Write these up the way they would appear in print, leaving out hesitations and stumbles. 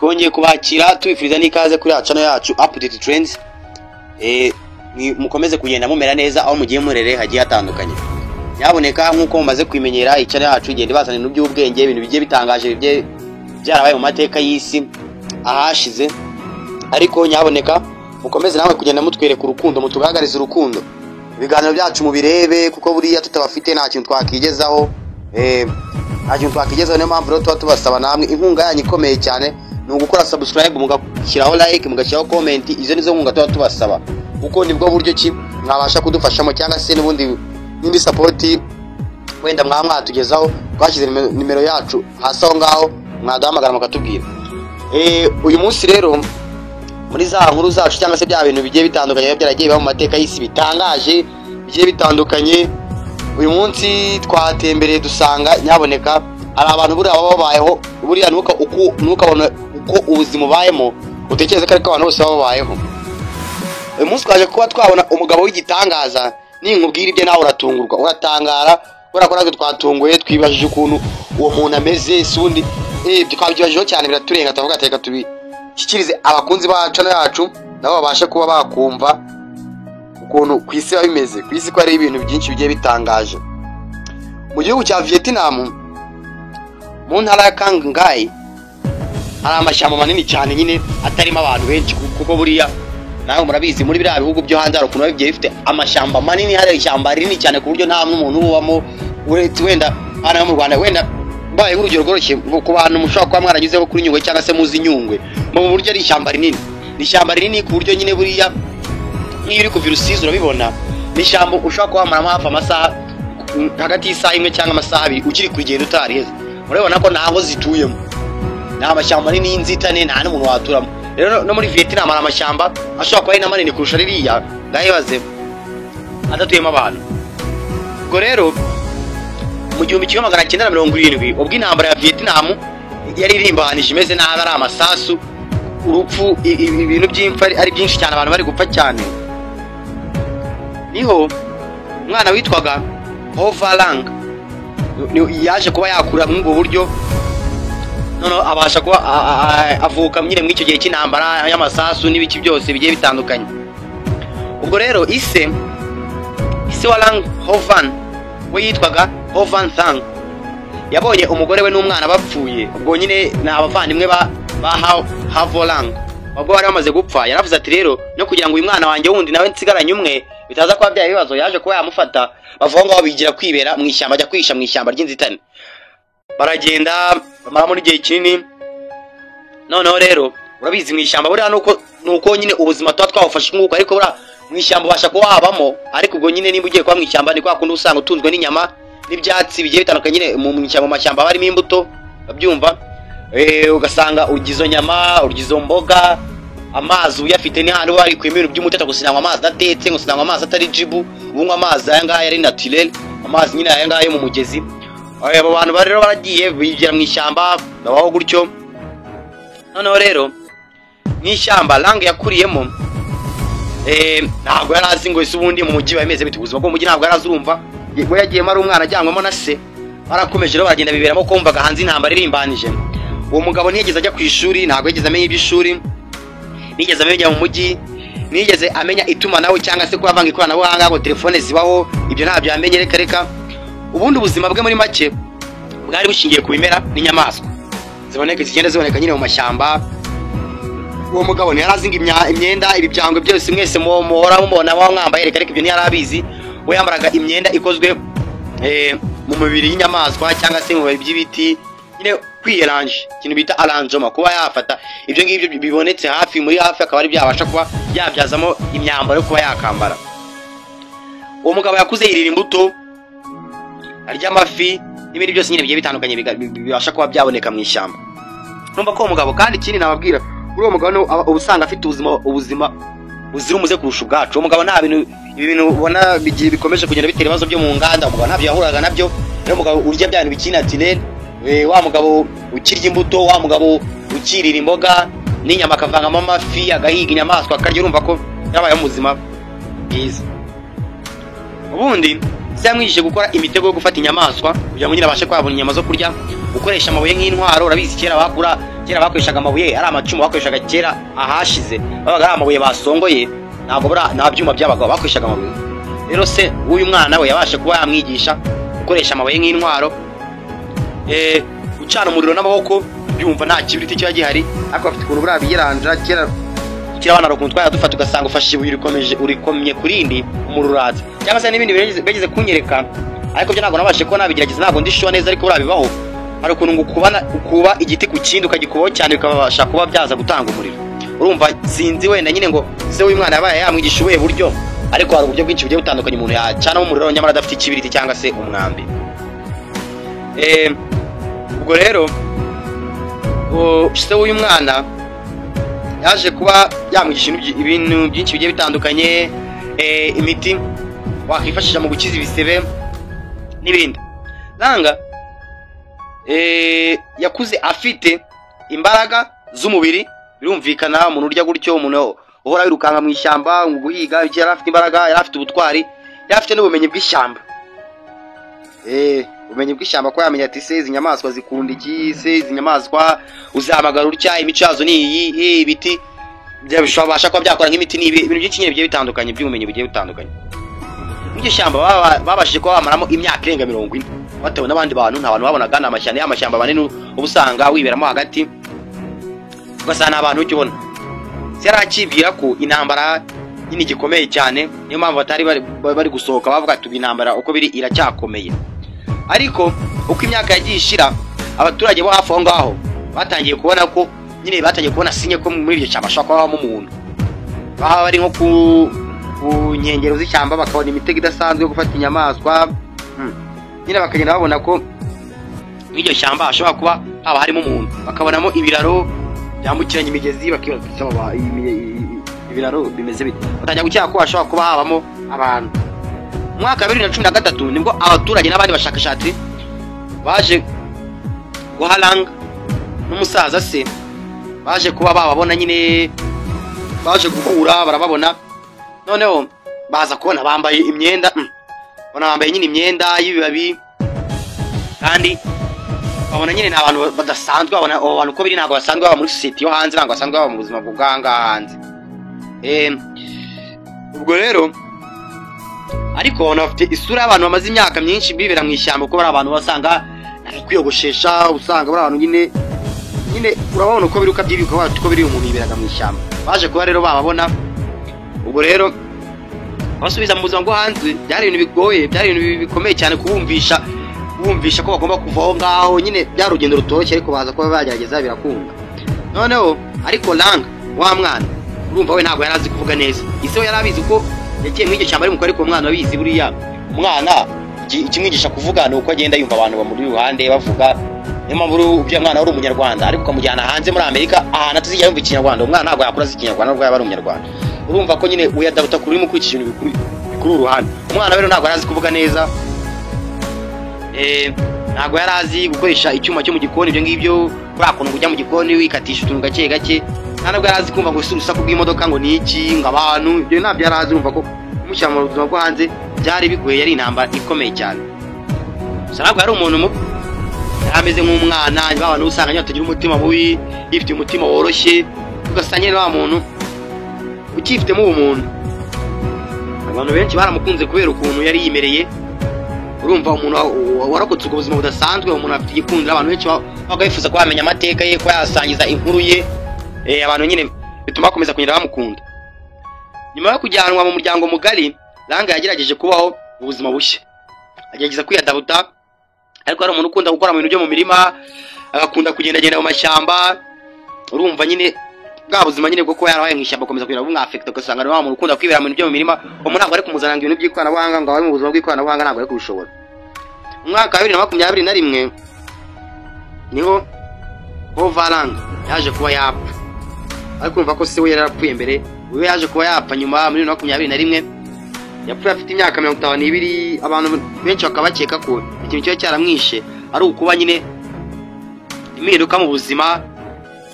Twongeye kubakira, tubifuriza n'ikaze kuri channel yacu Update Trends. Mukomeze kugenda mumera neza aho mugiye murere hagiye hatandukanye. Nyaboneka, nk'uko mumaze kwimenyera, iyi channel yacu igenda ibazanira ibintu by'ubwenge, ibintu bigiye bitangaje bigiye byarabaye mu mateka y'isi ahashize. Ariko nyaboneka mukomeze namwe kugenda mutwereka urukundo, mutugaragariza urukundo. Ibiganiro byacu mubirebe, kuko buriya tutabafite nta kintu twakigezaho. Nta kintu twakigezaho. Niyo mpamvu rero tuba tubasaba namwe inkunga yanyu ikomeye cyane ni ugukora subscribe, mugashyiraho like, mugashyiraho comment. Izo nizo nkunga tuba tubasaba, kuko nibwo buryo ki mwabasha kudufashamo, cyangwa se n'ubundi n'indi support wenda mwaba mwatugezaho. Twashyize nimero yacu hasi aho ngaho, mwaduhamagara mukatubwira. Uyu munsi rero, muri za nkuru zacu cyangwa se bya bintu bigiye bitandukanye biba byaragiye biba mu mateka y'isi bitangaje bigiye bitandukanye, uyu munsi twatembereye dusanga nyaboneka hari abantu buriya baba babayeho. Buriya ntukabone uko ubuzima ubayemo utekereze ko ariko abantu bose baba babayeho. Uyu munsi twaje kuba twabona umugabo w'igitangaza. Ninkubwira ibye nawe uratungurwa, uratangara, kubera ko natwe twatunguye, twibajije ukuntu uwo muntu ameze. Si ubundi twabyibajijeho cyane biraturenga, turavuga ati reka tubishyikirize abakunzi ba channel yacu, nabo babashe kuba bakumva ukuntu ku isi biba bimeze, ku isi ko hari ibintu byinshi bigiye bitangaje. Mu gihugu cya Vietnam, mu ntara ya Quang Ngai, hari amashyamba manini cyane nyine atarimo abantu benshi, kuko buriya nawe murabizi, muri biriya bihugu byo hanze hari ukuntu biba bigiye bifite amashyamba manini, hari ishyamba rinini cyane ku buryo nta n'umuntu ubamo, uretse wenda hano mu Rwanda. Wenda mbaye nk'urugero rworoshye ku bantu mushobora kuba mwaranyuzeho kuri Nyungwe cyangwa se muzi Nyungwe, mu buryo ari ishyamba rinini. Ni ishyamba rinini ku buryo nyine buriya nk'iyo uri kuva i Rusizi urabibona, ni ishyamba ushobora kuba wamaramo hafi amasaha, hagati y'isaha imwe cyangwa amasaha 2 ukiri kugenda utariheza. Murabibona ko ntaho zituyemo, ni amashyamba manini y'inzitane, nta n'umuntu waturamo. Rero no muri Vietnam hari amashyamba ashobora kuba ari na manini kurusha ririya, ndayibaze, adatuyemo abantu. Ubwo rero mu 1970, ubwo intambara ya Vietnam yari irimbanije, imeze nabi, ari amasasu, urupfu, ibintu by'impfu ari byinshi cyane, abantu bari gupfa cyane, niho umwana witwaga Ho Va Lang yaje kuba yakura muri ubwo buryo. Noneho abasha kuba avuka nyine muri icyo gihe cy'intambara y'amasasu n'ibiki byose bigiye bitandukanye. Ubwo rero ise wa Lang Ho Van we yitwaga Ho Van Thang, yabonye umugore we n'umwana bapfuye. Ubwo nyine ni abavandimwe ba Havo Lang. Ubwo bari bamaze gupfa, yaravuze ati rero no kugira ngo uyu mwana wanjye wundi nawe nsigaranye umwe bitaza kuba byaba ibibazo, yaje kuba yamufata, bava aho ngaho bigira kwibera mu ishyamba, ajya kwihisha mu ishyamba ry'inzitane. Baragenda bamaramo n'igihe kinini. Noneho rero urabizi, mu ishyamba buriya nuko nyine ubuzima tuba twawufashe nk'uko, ariko buriya mu ishyamba ubasha kuba wabamo. Ariko ubwo nyine nimba ugiye kuba mu ishyamba, ni kwa kundi usanga utunzwe n'inyama n'ibyatsi bigiye bitandukanye. Nyine mu ishyamba, mu mashyamba haba harimo imbuto, urabyumva, ugasanga urya izo nyama, urya izo mboga, amazi uyafite ni handi warikuyemo ibintu by'umuteto gusa. Sinanywa amazi adatetse, ngo sinanywa amazi atari jibu, ubunywa amazi aya ngaya ari naturel, amazi nyine aya ngaya yo mu mugezi. Abo bantu bari rero baragiye bigira mu ishyamba, babaho gutyo. Noneho rero mu ishyamba Lang yakuriyemo, ntabwo yari azi ngo ese ubundi mu mujyi biba bimeze bite. Ubuzima bwo mu mujyi ntabwo yari azi. Urumva, we yagiyemo ari umwana, ajyanwemo na se. Barakomeje rero baragenda biberamo, kumvaga hanze intambara irimbanije. Uwo mugabo ntiyigeze ajya ku ishuri, ntabwo yigeze amenya iby'ishuri, ntiyigeze amenya mu mujyi, ntiyigeze amenya itumanaho cyangwa se kuba avanga ikoranabuhanga ngo telefone zibaho, ibyo ntabyo yamenye, reka reka. Ubundi ubuzima bwe muri make bwari bushingiye ku bimera n'inyamaswa ziboneka, zigenda ziboneka nyine mu mashyamba. Uwo mugabo ntiyari azi ngo imyenda, ibi byangwe byose mwese muhora mubona muba mwambaye, reka reka, ibyo ntiyari abizi. We yambaraga imyenda ikozwe mu mubiri y'inyamaswa cyangwa se mu bibabi by'ibiti nyine, kwiyeranje, ikintu bita arrangement, kuba yafata ibyo ngibyo bibonetse hafi muri hafi, akaba ari byabasha kuba yabyazamo imyambaro yo kuba yakambara. Uwo mugabo yakuze yirira imbuto, arya amafi n'ibindi byose nyine bigiye bitandukanye bibasha kuba byaboneka mu ishyamba. Numva ko uwo mugabo, kandi ikindi nababwira kuri uwo mugabo, ni uba usanga afite ubuzima buzira umuze kurusha ubwacu. Uwo mugabo nta bintu, ibi bintu ubona bigiye bikomeje kugenda bitera ibibazo byo mu nganda, umugabo ntabyo yahuraga nabyo. Rero umugabo urya bya bintu bikiri naturel, wa mugabo ukirya imbuto, wa mugabo ukirira imboga n'inyama, akavangamo amafi, agahiga inyamaswa akarya, urumva ko yabayeho mu buzima bwiza. Ubundi se yamwigishije gukora imitego yo gufata inyamaswa kugira ngo nyine abashe kuhabona inyama zo kurya, gukoresha amabuye nk'intwaro. Urabizi, kera bakura Kera bakoreshaga amabuye, ari amacumu bakoreshaga kera ahashize, babaga ari amabuye basongoye, ntabwo nta byuma byabagaho, bakoreshaga amabuye. Rero se w'uyu mwana we yabashe kuba yamwigisha gukoresha amabuye nk'intwaro, gucana umuriro n'amaboko, byumva nta kibiriti kiba gihari, ariko bafite ukuntu buriya biyeranja. Kera tukiri abana hari ukuntu twajya dufata ugasanga ufashe ibuye urikomeje urikomye ku rindi, umuriro uratse, cyangwa se n'ibindi bigeze kunyereka, ariko byo ntabwo nabashije kuba nabigerageza, ntabwo ndi sure neza, ariko buriya bibaho. Hari ukuntu ngo ukuba igiti ku kindi ukagikubaho cyane bikabasha kuba byaza gutanga umuriro. Urumva sinzi wenda nyine ngo se w'uyu mwana yabaye yamwigisha ubuhe buryo, ariko hari uburyo bwinshi bugiye butandukanye umuntu yacanamo umuriro nyamara adafite ikibiriti cyangwa se umwambi. Ubwo rero se w'uyu mwana yaje kuba yamwigisha ibintu byinshi bigiye bitandukanye, imiti wakwifashisha mu gukiza ibisebe n'ibindi. Langa yakuze afite imbaraga z'umubiri, birumvikana umuntu urya gutyo, umuntu uhora wirukanka mu ishyamba ngo guhiga, yari afite imbaraga, yari afite ubutwari, yari afite n'ubumenyi bw'ishyamba. Ubumenyi bw'ishyamba ko yamenya ati se izi nyamaswa zikunda iki, se izi nyamaswa uzahamagara utya, imico yazo ni iyi, ibiti bishobora kuba byakora nk'imiti n'ibi, ibintu byinshi nyine bigiye bitandukanye by'ubumenyi bugiye butandukanye. Muri iryo shyamba babashije kuba bamaramo imyaka irenga 40 batewe n'abandi bantu, nta bantu babonaga, ni amashyamba, y'amashyamba manini uba usanga wiberamo hagati, ugasanga nta bantu ujya ubona. Se yari akibwira ko intambara nyine gikomeye cyane, niyo mpamvu batari bari gusohoka, bavuga ati intambara uko biri iracyakomeye. Ariko uko imyaka yagiye ishira, abaturage bo hafi aho ngaho batangiye kubona ko nyine batangiye kubona sinye ko muri iryo shyamba hashobora kuba habamo umuntu. Baba bari nko ku nkengero z'ishyamba bakabona imitego idasanzwe yo gufata inyamaswa, nyine bakagenda babona ko muri iryo shyamba hashobora kuba haba harimo umuntu, bakabonamo ibiraro byambukiranya imigezi, bakibaza ibiraro bimeze bite, batangira gukeka ko hashobora kuba habamo abantu. Mu mwaka wa 2013 nibwo abaturage n'abandi bashakashatsi baje guharanga n'umusaza se, baje kuba bababona nyine, baje guhura barababona, noneho baza kubona bambaye imyenda, bona bambaye nyine imyenda y'ibibabi, kandi babona nyine ni abantu badasanzwe, babona abo bantu uko biri ntabwo basanzwe baba muri sosiyete yo hanze, ntabwo basanzwe baba mu buzima bw'ahangaha hanze. Ubwo rero ariko babona bafite isura y'abantu bamaze imyaka myinshi bibera mu ishyamba, kuko bari abantu basanga kwiyogoshesha, usanga bari abantu nyine urababona uko biri ukabyibika uko biri umuntu yiberaga mu ishyamba. Baje kuba rero bababona, ubwo rero basubiza mu buzima bwo hanze byari ibintu bigoye, byari ibintu bikomeye cyane kubumvisha ko bagomba kuva aho ngaho, nyine byari urugendo rutoroshye, ariko baza kuba bagerageza birakunda. Noneho ariko Langa wa mwana urumva we ntabwo yari azi kuvuga neza, ise we yari abizi ko yagiye muri iryo shyamba ari mukuru, ariko umwana abizi buriya umwana ikimwigisha kuvuga ni uko agenda yumva abantu bamuri iruhande bavuga. Niyo mpamvu uriya mwana wari umunyarwanda ariko ukamujyana hanze muri Amerika ahantu atazigera yumva ikinyarwanda, umwana ntabwo yakura azi ikinyarwanda nubwo yaba ari umunyarwanda. Urumva ko nyine uyadabuta kuri urimo ukurikije ibintu bikuri uruhande. Umwana rero ntabwo yari azi kuvuga neza, ntabwo yari azi gukoresha icyuma cyo mu gikoni, ibyo ngibyo kuriya kuntu ujya mu gikoni wikatisha utuntu gake gake, nta nubwo yari azi kumva ngo ese urusaku rw'imodoka ngo ni iki, ngo abantu, ibyo ntabyo yari azi. Urumva ko kumushyira mu buzima bwo hanze byari bigoye, yari intambara ikomeye cyane. Gusa ntabwo yari umuntu mubi, yari ameze nk'umwana, ba bantu usanga nyine batagira umutima mubi, yifitiye umutima woroshye, ugasanga nyine wa muntu ukifitemo ubumuntu. Abantu benshi baramukunze kubera ukuntu yari yimereye. Urumva umuntu warokotse ubwo buzima budasanzwe, umuntu afite igikundiro, abantu benshi babaga bifuza ko bamenya amateka ye, ko yasangiza inkuru ye, abantu nyine bituma bakomeza kugenda bamukunda. Nyuma yo kujyanwa mu muryango mugari, Langa yagerageje kubaho ubuzima bushya, agerageza kwiyadabuta, ariko ari umuntu ukunda gukora mu bintu byo mu mirima, agakunda kugendagenda mu mashyamba. Urumva nyine bwa buzima nyine bwo kuba yarabaye mu ishyamba akomeza kugenda bumwafekita, ugasanga ari wa muntu ukunda kwibera mu bintu byo mu mirima. Umuntu ntabwo ari kumuzana ngo ibintu by'ikoranabuhanga, ngo abe mu buzima bw'ikoranabuhanga, ntabwo ari kubishobora. Mu mwaka wa 2021 niho Hova Langa yaje kuba yapfa, ariko urumva ko se we yari yarapfuye mbere, we yaje kuba yapfa nyuma muri 2021. Yapfuye afite imyaka 52. Abantu benshi bakaba bakeka ko ikintu kiba cyaramwishe ari ukuba nyine impinduka mu buzima,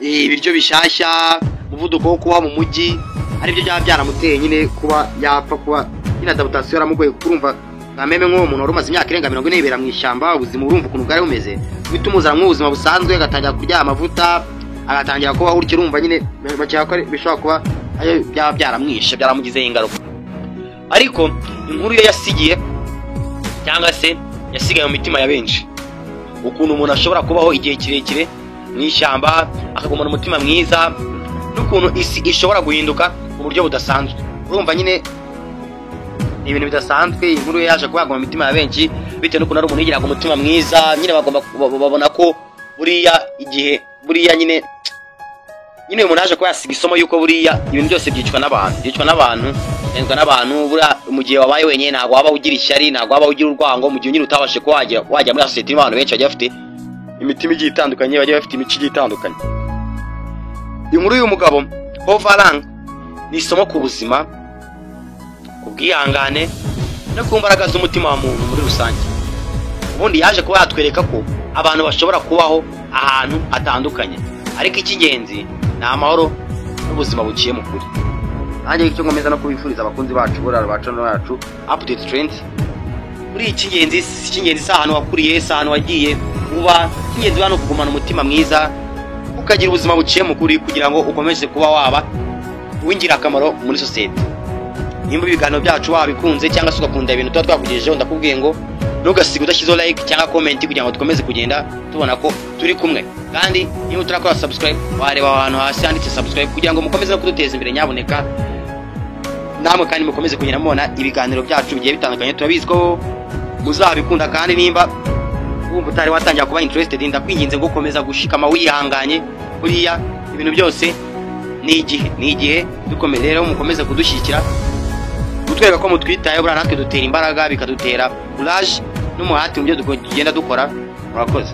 ibiryo bishyashya, umuvuduko wo kuba mu mujyi, aribyo byaba byaramuteye nyine kuba yapfa. Kuba nyine adaptation yaramugoye, kuko urumva nka meme nk'uwo muntu wari umaze imyaka irenga 40 yibera mu ishyamba, ubuzima urumva ukuntu bwari bumeze, uhita umuzana nk'ubuzima busanzwe, agatangira kurya amavuta, Agatangira kubaho utyo. Urumva nyine bakeka ko bishobora kuba ariyo byaba byaramwishe, byaramugizeho ingaruka. Ariko inkuru ye yasigiye, cyangwa se yasigaye mu mitima ya benshi, ukuntu umuntu ashobora kubaho igihe kirekire mu ishyamba akagumana umutima mwiza, n'ukuntu isi ishobora guhinduka mu buryo budasanzwe. Urumva nyine ni ibintu bidasanzwe. Inkuru ye yaje kuba yaguma mu mitima ya benshi bitewe n'ukuntu ari umuntu yigiraga umutima mwiza nyine. Bagomba babona ko buriya igihe buriya nyine uyu muntu yaje kuba yasiga isomo yuko buriya ibintu byose byicwa n'abantu, byicwa n'abantu. Buriya mu gihe wabaye wenyine ntabwo waba ugira ishyari, ntabwo waba ugira urwango, mu gihe nyine utabashije kuba wajya muri sosiyete irimo abantu benshi bagiye bafite imitima igiye itandukanye, bagiye bafite imico igiye itandukanye. Inkuru y'uyu mugabo Hovalang ni isomo ku buzima, ku bwihangane no ku mbaraga z'umutima wa muntu muri rusange. Ubundi yaje kuba yatwereka ko abantu bashobora kubaho ahantu hatandukanye, ariko icy'ingenzi ni amahoro n'ubuzima buciye mu kuri. Nanjye icyo nkomeza no kubifuriza abakunzi bacu buriya ba channel yacu Update Trends, muri icy'ingenzi si ahantu wakuriye, si ahantu wagiye uba. Icy'ingenzi ni ukugumana umutima mwiza, ukagira ubuzima buciye mu kuri, kugira ngo ukomeze kuba waba uw'ingirakamaro muri sosiyete. Nimba ibiganiro byacu wabikunze cyangwa se ugakunda ibintu tuba twakugejejeho, ndakubwiye ngo ntugasige udashyizeho like cyangwa comment kugira ngo dukomeze kugenda tubona ko turi kumwe. Kandi niba utarakora subscribe, wareba ahantu hasi handitse subscribe kugira ngo mukomeze no kuduteza imbere nyabuneka. Namwe kandi mukomeze kugenda mubona ibiganiro byacu bigiye bitandukanye, turabizi ko muzabikunda. Kandi nimba wumva utari watangira kuba interested, ndakwinginze ngo ukomeza gushikama wihanganye. Buriya ibintu byose ni igihe, ni igihe. Dukomeze rero, mukomeze kudushyigikira, kutwereka ko mutwitayeho. Buriya natwe dutera imbaraga, bikadutera courage n'umuhati mu byo tugenda dukora. Murakoze.